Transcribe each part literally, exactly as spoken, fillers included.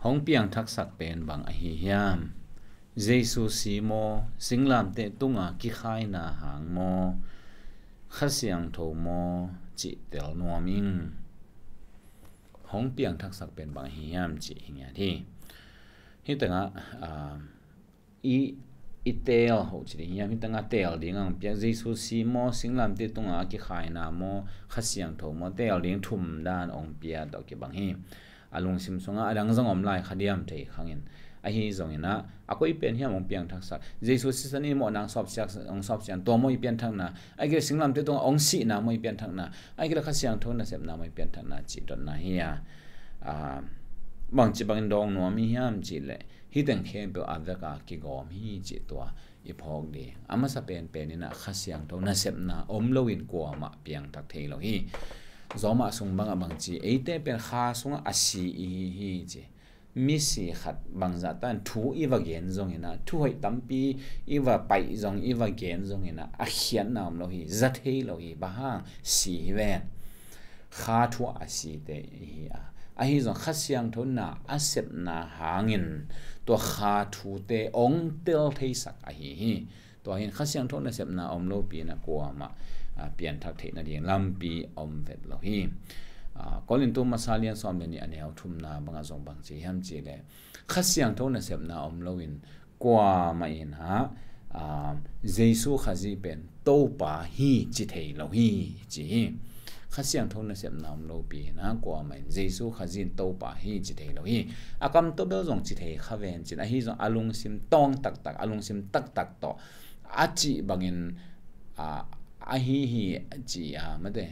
Hong piangthaksak pen bang ahi hiam? Jesu si maw, singlamteh tunga kikhaina hang maw, Kha Siangtho maw, cih tel nuam ing. Hong piangthaksak pen bang ahi hiam cih hi ngiat hi. Hih tengah, ah, i, i teel ho ci ding hiam, hih tengah teel ding ang piak, Jesu si maw, singlamteh tunga a kikhaina maw, Kha Siangtho maw, teel ding thum dan ong pia tawh kibang hi. A lungsim sungah a dang zong om lai kha diam thei khangin. Ahi zongin ah, a koi pen hiam ong piangthaksak? Jesu sisan in mawhna ong sawpsiak, ong sawpsian, tua maw i pianthakna? Ahih kei leh singlamteh tungah ong sihna maw i pianthakna? Ahih kei leh Kha Siangtho nasepna maw i pianthakna cih dotna hi a, ah, bangci bangin dawng nuam i hiam cih leh, hih teng khempeuh a vek a kigawm hi cih tua i phawk ding. A masa penpen in ah Kha Siangtho nasepna om loin kuamah piangthak thei lo hi. Zawmah sung bangah bangci, eite pen Kha sungah a si i hi hi ci. Misi khat bangzah tan thu i va gen zongin ah, thu hoih tampi i va paih zong, i va gen zongin ah, a khiatna om lo hi, za thei lo hi, bang hang si hi ven. Kha thu a site i hi a, ahi zong Kha Siangtho na a sepna hangin tua Kha thute ong tel theisak ahi hi. Tua hi in Kha Siangtho nasepna om lopi in ah kuamah, ah, pianthak theih nading lampi om vet lo hi. Ah, Korintu masa lian sawm le nih a neu thumna bangah zong bangci hiam cih leh, Kha Siangtho nasepna om loin kuamah in ah, ah, Jesu Khazih pen Topa hi ci thei lo hi ci hi. Kha Siangtho nasepna om lopi in ah kuamah in Jesu Khazih in Topa hi ci thei lo hi. A kam tawh bel zong ci thei kha ven cin, ahi zong a lungsim tawng taktak, a lungsim taktak tawh a cih bangin, ah, ahi hi ci a, mate,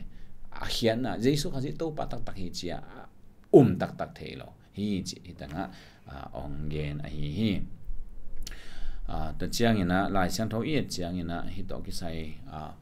a khiatna, Jesu Khazih Topa taktak hi ci a, um taktak thei lo hi cih hih tengah, ah, ong gen ahi hi. Ah, tua ciangin ah, Lai Siangtho i et ciangin ah, hih tawh kisai, ah,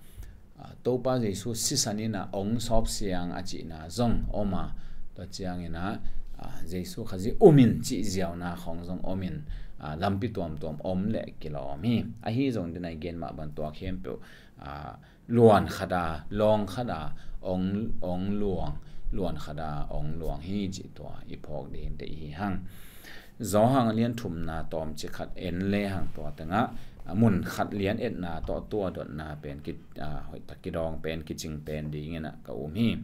ah, Topa Jesu sisan in ah ong sawpsiang a cihna zong om a, tua ciangin ah, ah, Jesu Khazih um in cih ziauna khong zong om in, ah, lampi tuamtuam om leh kilawm hi. Ahi zong dina i gen mah bang tua khempeuh, ah, luan khat a, lawng khat a, ong, ong luang, luan khat a, ong luang hi cih tua i phawk ding te i hi hang. Johan a lian thumna tawmcik khat en le hang tua tengah, a, mun khat lian etna tawh tua dotna pen ki, a, hoih tak kidawng pen, kicing pen dingin ah ka um hi.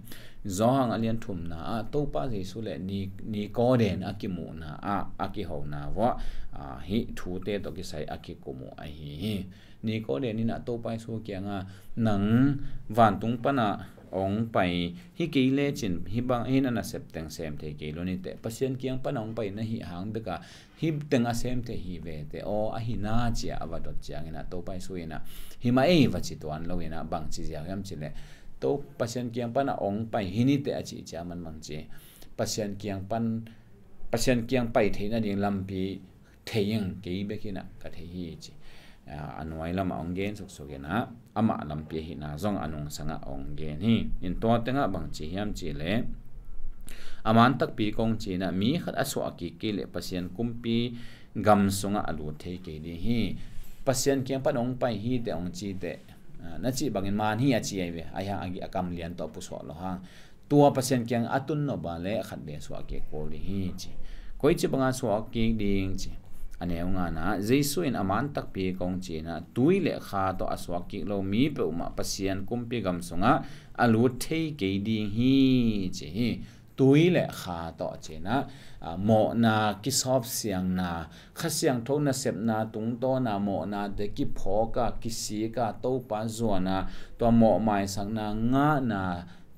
Johan a lian thumna ah Topa Jesu le Ni, Nikodem a kimuhna ah, a kihona vuah, a, hih thute tawh kisai a kikum uh ahi hi. Nikodem in ah Topa Jesu kiangah, nang vantung panah ong pai hi kei lecin, hih bang, hih na nasep teng sem thei kei lo ni teh, Pasian kiang panah ong pai na hih hang bekah hih teng a sem thei hi ve teh aw, ahi na ci a a va dot ciangin ah Topa Jesu in ah, hi mah ei, va ci tuan lo in ah, bang ci ziau hiam cih leh, To, Pasian kiang panah ong pai hi ni teh a cih ciang man bang ci, Pasian kiang pan, Pasian kiang pai theih nading lampi thei ing, kei bek in ah ka thei hi ci. A, a nuai lamah ong gen suksuk in ah, amah lampi ahihna zong a nungsangah ong gen hi. In tua tengah bang ci hiam cih leh, a man takpi kong ci in ah, mi khat a suah kik kei leh Pasian kumpi gam sungah a lut thei kei ding hi. Pasian kiang pan ong pai hi teh ong ci teh, a, na cih bangin man hi a ci ahi ve. Ahi hang a kam lian tawh pusuah lo hang. Tua Pasian kiang a tun nop a leh khat bek suah kik kul ding hi ci. Koici banga suah kik ding ci. A neu ngana, Jesu in a man takpi kong ci in ah, tui le kha tawh a suak kik lo mi peuhmah Pasian kumpi gam sungah a lut thei kei ding hi ci hi. Tui le kha tawh ci in ah, a, mawhna, kisawpsiangna, Kha Siangtho nasepna tungtawna mawhnate kiphawk a, kisik a, Topa zuan a, tua mawhmaisakna ngahna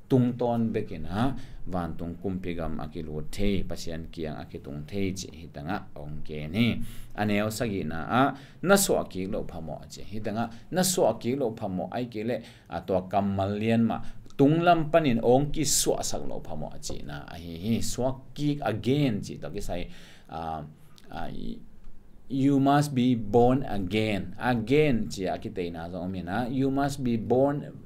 tungtawn bek in ah vantung kumpi gam a kilut thei, Pasian kiang a kitung thei cih hih tengah ong gen hi. A neu sagihna ah, na suah kik loh phamawh ci. Hih tengah na suah kik loh phamawh, ahih kei leh, a, tua kammal lian mah, tunglam panin ong kisuahsak loh phamawh cihna ahi hi. Suak kik again cih tawh kisai, a, a, you must be born again. Again ci a kiteina zong om in ah, you must be born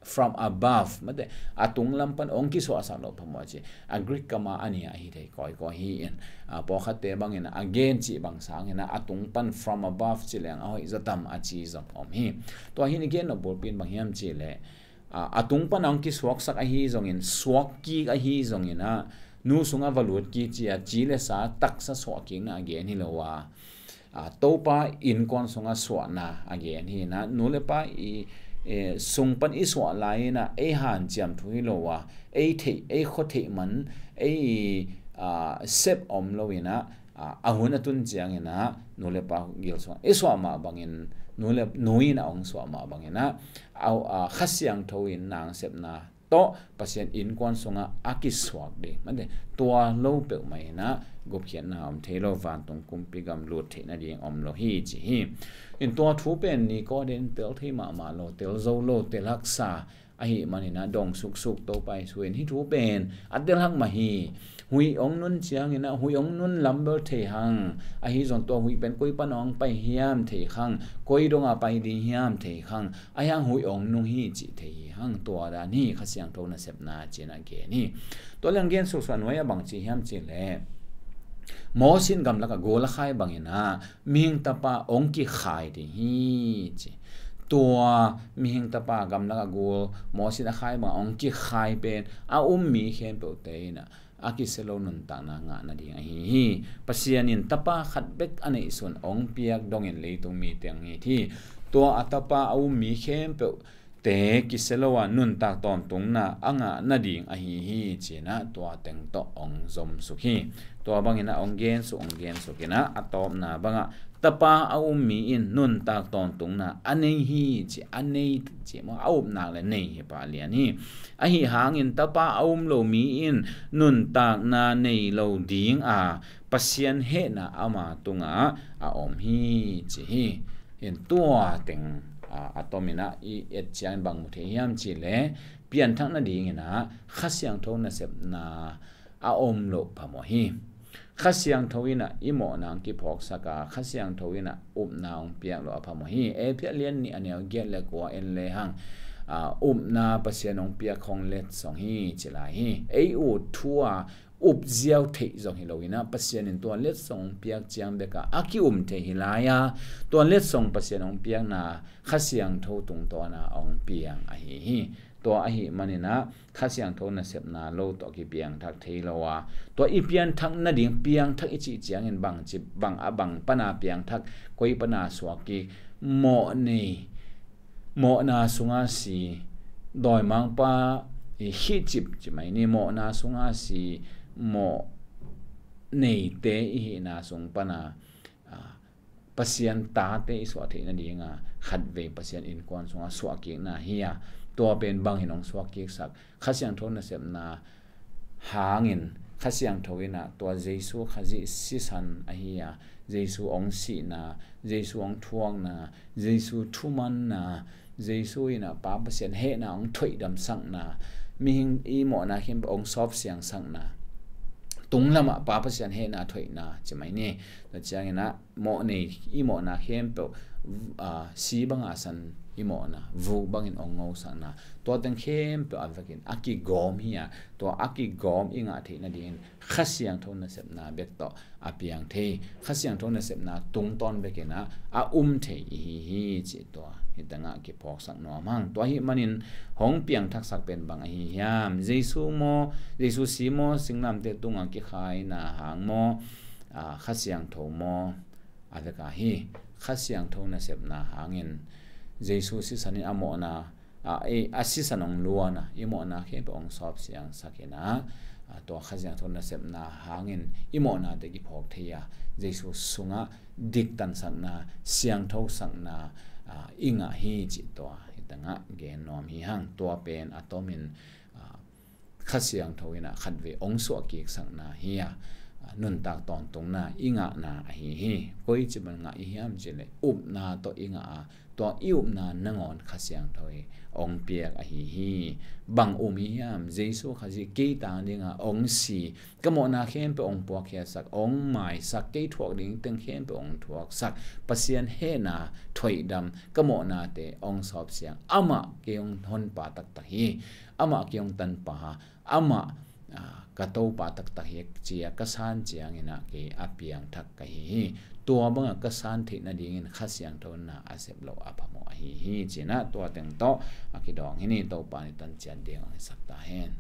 from above. Mate, a tunglam pan ong kisuahsak loh phamawh ci. A Greek kam a a nih a hi thei kawikawi hi in, a, pawlkhatte bangin again cih bang sangin ah, a tung pan from above ci leng a hoih zaw tam a ci zong om hi. Tua hi in i gen nop bulpi in bang hiam cih leh, a, a tung pan ong kisuaksak ahi zongin, suak kik ahi zongin ah, nu sungah va lut kik ci-a ci le sa taksa suah kikna a gen hi lo a, a, Topa innkuan sungah suahna a gen hi. Na, nu le pa i, e, sung pan i suah lai-in ah ei hanciam thu hi lo a, ei theih, ei khua theih man, ei, a, sep om lo-in ah, a, a hun a tun ciangin ah nu le pa gil sungah i suah mah bangin, nu le, nu in ah hong suah mah bangin ah, a, a, Kha Siangtho in nasepna tawh Pasian innkuan sungah a kisuak ding. Mate, tua lo peuhmah in ah gupkhiatna om thei lo, vantung kumpi gam lut theih nading om lo hi ci hi. In tua thu pen Nicodemus tel thei mahmah lo, tel zo lo, tel haksa ahih manin ah dong suksuk Topa Jesu in hih thu pen a tel hak mah hi. Huih hong nun ciangin ah huih hong nun lam bel thei hang. Ahi zong tua huih pen koi pan hong pai hiam thei khang, koi dongah pai ding hiam thei khang. Ahi hang huih hong nung hi cih thei hi hang. Tua dan hi Kha Siangtho nasepna ci-in ah gen hi. Tua leng gen suksuah nuai a bang ci hiam cih leh, Moses in gamlak a gul a khai bangin ah mihing tapa hong kikhai ding hi ci. Tua mihing tapa gamlak a gul Moses in a khai bang hong kikhai pen a um mi khempeuhte in ah a kisia lo nuntakna ngah nading ahi hi. Pasian in tapa khat bek a neihsun hong piak dongin leitung mite hong it hi. Tua a tapa a um mi khempeuhte kisia lo a nuntak tawntungna a ngah nading ahi hi ci-in ah tua teng tawh hong zomsuk hi. Tua bangin ah hong gensuk, hong gensuk in ah a tawpna bangah tapa a um mi in nuntak tawntungna a nei hi ci, a nei ci maw, a upna le nei hi pah lian hi. Ahi hangin tapa a um lo mi in nuntakna nei lo ding a, Pasian hehna ama tungah a om hi ci hi. In tua teng, a, a tomin ah i et ciangin bang mu thei hiam cih leh, pianthak nadingin ah Kha Siangtho nasepna a om loh phamawh hi. Kha Siangtho in ah i mawhna hong kiphawksak a, Kha Siangtho in ah upna hong piak loh a phamawh hi. Efesa lian nih a neu giat le kua en le hang, a, upna Pasian hong piak hong letsong hi ci lai hi. Ei ut thu a up ziau theih zong hi lo-in ah Pasian in tua letsong hong piak ciang bek a a ki-um thei hi lai a, tua letsong Pasian hong piakna Kha Siangtho tungtawn a hong piang ahi hi. Tua ahih manin ah Kha Siangtho nasepna lo tawh kipiangthak thei lo a, tua i pianthak nading, piangthak i cih ciangin bang ci, bang a bang pan a piangthak, koi pan a suak kik, mawh nei, mawhna sunga si, dawimangpa i khihcip ci mai ni, mawhna sunga si, mawh neite i hihna sung pan a, a, Pasian tate i suah theih nading a, khatvei Pasian innkuan sungah suah kikna hi a, tua pen bang in hong suak kiksak, Kha Siangtho nasepna hangin, Kha Siangtho in ah tua Jesu Khazih sisan ahi a, Jesu hong sihna, Jesu hong thuakna, Jesu thumanna, Jesu in ah Pa Pasian hehna hong thoihdamsakna, mihing i mawhna khempeuh hong sawpsiangsakna, tunglam ah Pa Pasian hehna thoihna ci mai ni. Tua ciangin ah mawh nei, i mawhna khempeuh, a, si bang a san i mawhna, vuk bangin hong ngosakna, tua teng khempeuh a vekin a kigawm hi a, tua a kigawm i ngah theih nadingin Kha Siangtho nasepna bek tawh a piang thei, Kha Siangtho nasepna tungtawn bekin ah a um thei i hi hi cih tua hi tengah kiphawksak nuam hang. Tua ahih manin hong piangthaksak pen bang ahi hiam? Jesu maw, Jesu si maw, singlamteh tungah kikhaina hang maw, a, Kha Siangtho maw? A vek a hi, Kha Siangtho nasepna hangin Jesu sisan in a mawhna, a, i, a sisan hong luan a, i mawhna khempeuh hong sawpsiangsak in ah, a, tua Kha Siangtho nasepna hangin i mawhnate kiphawk thei a, Jesu sungah diktansakna, siangthosakna, a, i ngah hi cih tua hi tengah gen nuam hi hang. Tua pen a tomin, a, Kha Siangtho in ah khatvei hong suah kiksakna hi a, a, nuntak tawntungna i ngahna ahi hi. Koi ci bang ngah i hiam cih leh upna tawh i ngah a, tua i upna nangawn Kha Siangtho hi hong piak ahi hi. Bang um i hiam? Jesu Khazih kei tang dingah hong si, ka mawhna khempeuh hong puakkhiatsak, hong maisak, kei thuak ding teng khempeuh hong thuaksak, Pasian hehna thoihdam, ka mawhnate hong sawpsiang, amah kei hong honpa taktak hi, amah kei hong tanpa, amah, a, ka Topa taktak hi ci-a ka san ciangin ah kei a piangthak ka hi hi. Tua bangah ka san theih nadingin Kha Siangtho na a sep loh a phamawh ahi hi, ci-in ah tua teng tawh a kidawng hi ni. Topa in i tan ciat ding hong hisak ta hen.